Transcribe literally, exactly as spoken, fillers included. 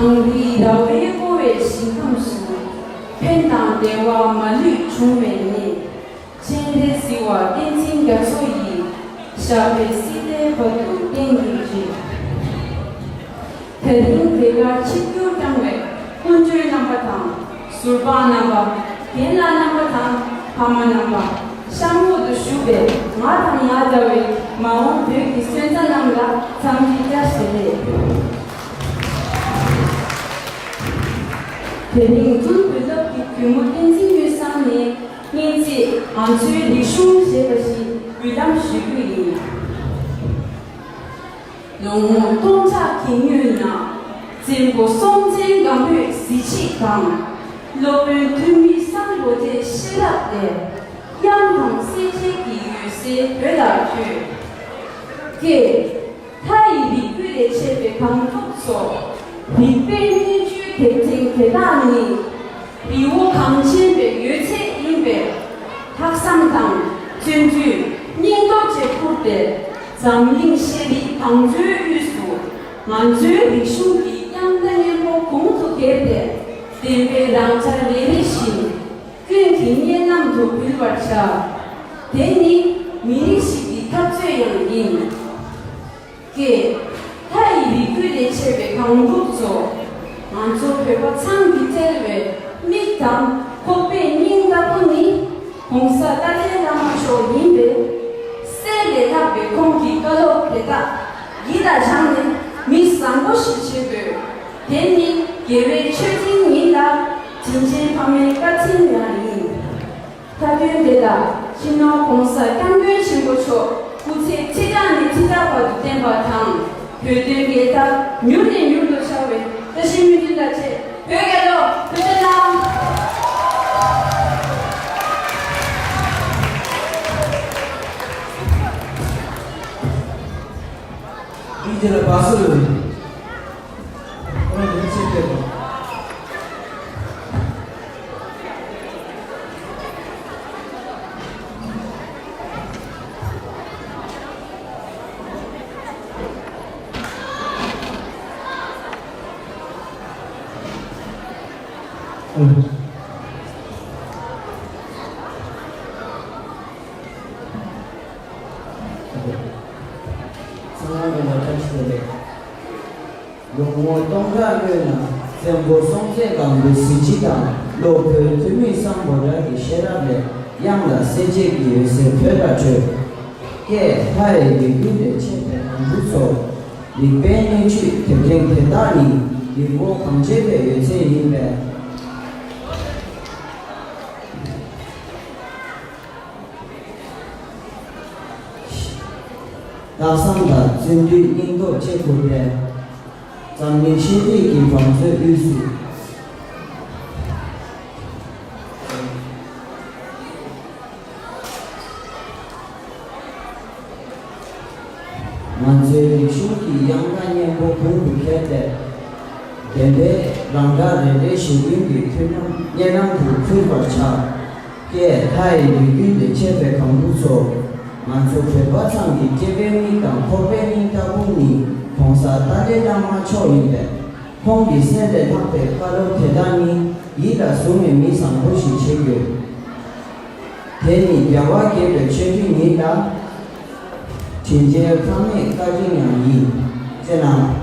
གངས་རིའི་ར་བས་བསྐོར་བའི་ཞིང་ཁམས་སུ། ཕན་དང་བདེ་བ་མ་ལུས་འབྱུང་བའི་གནས། སྤྱན་རས་གཟིགས་དབང་བསྟན་འཛིན་རྒྱ་མཚོ་ཡི། ཞབས་པད་སྲིད་མཐའི་བར་དུ་བརྟན་གྱུར་ཅིག་དེ་རིང་དེ་གར་ཆིབས་བསྒྱུར་བསྐྱངས་པའི་དཀོན་མཆོག་རྣམ་པ་དང་། ཟུར་པ་རྣམ་པ། རྒན་ལགས་རྣམ་པ་དང་ཕ་མ་རྣམ་པ། གཤམ་འོག་ཏུ་བཞུགས་པའི་ང་དང་ང་འདྲ་བའི་མ་འོངས་བོད་ཀྱི་སོན་རྩ་རྣམས་ལ་འཚམས་འདྲི་བཀྲ་ཤིས་བདེ་ལེགས། དེ་རིང་ཙུང་བོད་སློབ་ཀྱི་གུས་མོ་བསྟན་འཛིན་དངོས་བསམ་ནས་སྔོན་ཚེ་ང་ཚོའི་རིག་གཞུང་ཞེས་པ་ཞིག་འབུལ་གཏམ་ཞུ་རྒྱུ་ཡིན། ལོ་ངོ་སྟོང་ཕྲག་གི་སྔོན་ན། བཙན་པོ་སྲོང་བཙན་སྒམ་པོས་གཟི་བརྗིད་དང་། སློབ་དཔོན་ཐོན་མི་སམ་བྷོ་ཊའི་ཤེས་རབ་ལས། དབྱངས་དང་གསལ་བྱེད་ཀྱི་འོད་ཟེར་བོད་ལ་འཕྲོས། ཀྱེ། ལྷ་ཡི་རིགས་རྒྱུད་ལས་མཆེད་པའི་གང་ཟག་ཚོ། རིག་པའི་སྣོད་བཅུད་དེབ་ཕྲེང་དེ་དག་ནི། རི་བོ་གངས་ཅན་པའི་ཡོད་ཚད་ཡིན་པས། ལྷག་བསམ་དང་བརྩོན་འགྲུས་སྙིང་སྟོབས་བཅས་བསྐུར་ཏེ། འཛམ་གླིང་ཤེས་རིག་གྲངས་འཛིན་དབུས་སུ། ང་ཚོའི་རིག་གཞུང་གི་དབྱངས་རྟ་སྙན་པོ་གོང་དུ་རྒྱས་ཏེ། བདེན་པའི་རང་འཇགས་རེ་རེ་བཞིན། ཀུན་གྱི་སྙན་ལམ་དུ་འབུལ་བར་བྱ། དེ་ནི་མི་རིགས་ཤིག་གི་འཐབ་རྩོད་ཡང་ཡིན། ཀྱེ། ལྷ་ཡི་རིགས་རྒྱུད་ལས་མཆེད་པའི་གང་ཟག་ཚོ། ང་ཚོ་བོད་པ་ཚང་གིས་བརྩེ་བའི་མིག་དང་ཁོག་པའི་སྙིང་ལྟ་བུ་ནི། ༸གོང་ས་ཏཱ་ལའི་བླ་མ་མཆོག་ཡིན་པས། གསེར་ལས་ལྷག་པའི་ཁོང་གི་བཀའ་སློབ་དེ་དག་ཡིད་ལ་བཅངས་ནས་མི་བཟང་པོ་ཞིག་བྱེད་དགོས། དེ་ནི་དགེ་བའི་མཆོད་སྤྲིན་ཡིན་ལ། དྲིན་ཅན་ཕ་མའི་བཀའ་དྲིན་ཡང་ཡིན། མཐའ་དོན་དེ་ལ་སྤྱི་ནོར་༸གོང་ས་༸སྐྱབས་མགོན་ཆེན་པོ་མཆོག་སྐུ་ཚེ་ཁྲི་ཕྲག་ནས་ཁྲི་ཕྲག་བར་དུ་བརྟན་པ་དང་། བོད་དོན་རྒྱལ་དར་མྱུར་ནས་མྱུར་དུ་འཕྱར་བའི་བཀྲ་ཤིས་སྨོན་འདུན་དང་བཅས། བོད་རྒྱལ་ལོ། བོད་དོན་ལ། མི་དེ་ལ་བ་སུ་ལུ། ཁོ་རང་ཡིན་ཚེ་སྐྱོ་དང་། ཨུམ། ཚང་མ་ལ་བཀྲ་ཤིས་བདེ་ལེགས། ལོ་ངོ་སྟོང་ཕྲག་སྔོན་ན་བཙན་པོ་སྲོང་བཙན་སྒམ་པོའི་གཟི་བརྗིད་དང་། སློབ་དཔོན་ཐོན་མི་སམ་བྷོ་ཊ་གི་ཤེས་རབ་ལས། དབྱངས་དང་གསལ་བྱེད་ཀྱི་འོད་ཟེར་བོད་ལ་འཕྲོས། ཀྱེ། ལྷ་ཡི་རིགས་རྒྱུད་ལས་མཆེད་པའི་གང་ཟག་ཚོ། རིག་པའི་སྣོད་བཅུད་དེབ་ཕྲེང་དེ་དག་ནི། རི་བོ་གངས་ཅན་པའི་ཡོད་ཚད་ཡིན་པས། ལྷག་བསམ་དང་བརྩོན་འགྲུས་སྙིང་སྟོབས་བཅས་བསྐུར་ཏེ། འཛམ་གླིང་ཤེས་རིག་གི་བང་མཛོད་དབུས་སུ། ང་ཚོའི་རིག་གཞུང་གི་དབྱངས་རྟ་སྙན་པོ་གོང་དུ་འཕེལ་ཏེ། བདེན་པའི་རང་སྒྲ་རེ་རེ་བཞིན་ཀུན་གྱི་མཐུན་ལམ་སྙན་ལམ་དུ་འཕུར་བར་བྱ། ཀྱེ། ལྷ་ཡི་རིགས་རྒྱུད་ལས་མཆེད་པའི་གང་ཟག་ཚོ། ང་ཚོ་བོད་པ་ཚང་གི་སྐྱེ་བའི་མིག་དང་ཁོག་པའི་སྙིང་ལྟ་བུ་ནི་༸གོང་ས་ཏཱ་ལའི་བླ་མ་མཆོག་ཡིན་པས། ཁོང་གི་གསེར་ལས་ལྷག་པའི་བཀའ་སློབ་དེ་དག་ནི་ཡིད་ལ་བཟུང་ནས་མི་བཟང་པོ་ཞིག་བྱེད་དགོས། དེ་ནི་རྒྱལ་བ་དགྱེས་པའི་མཆོད་སྤྲིན་ཉིད་ལ། དྲིན་ཅན་ཕ་མའི་བཀའ་དྲིན་ཡང་ཡིན། ཅེ་ན།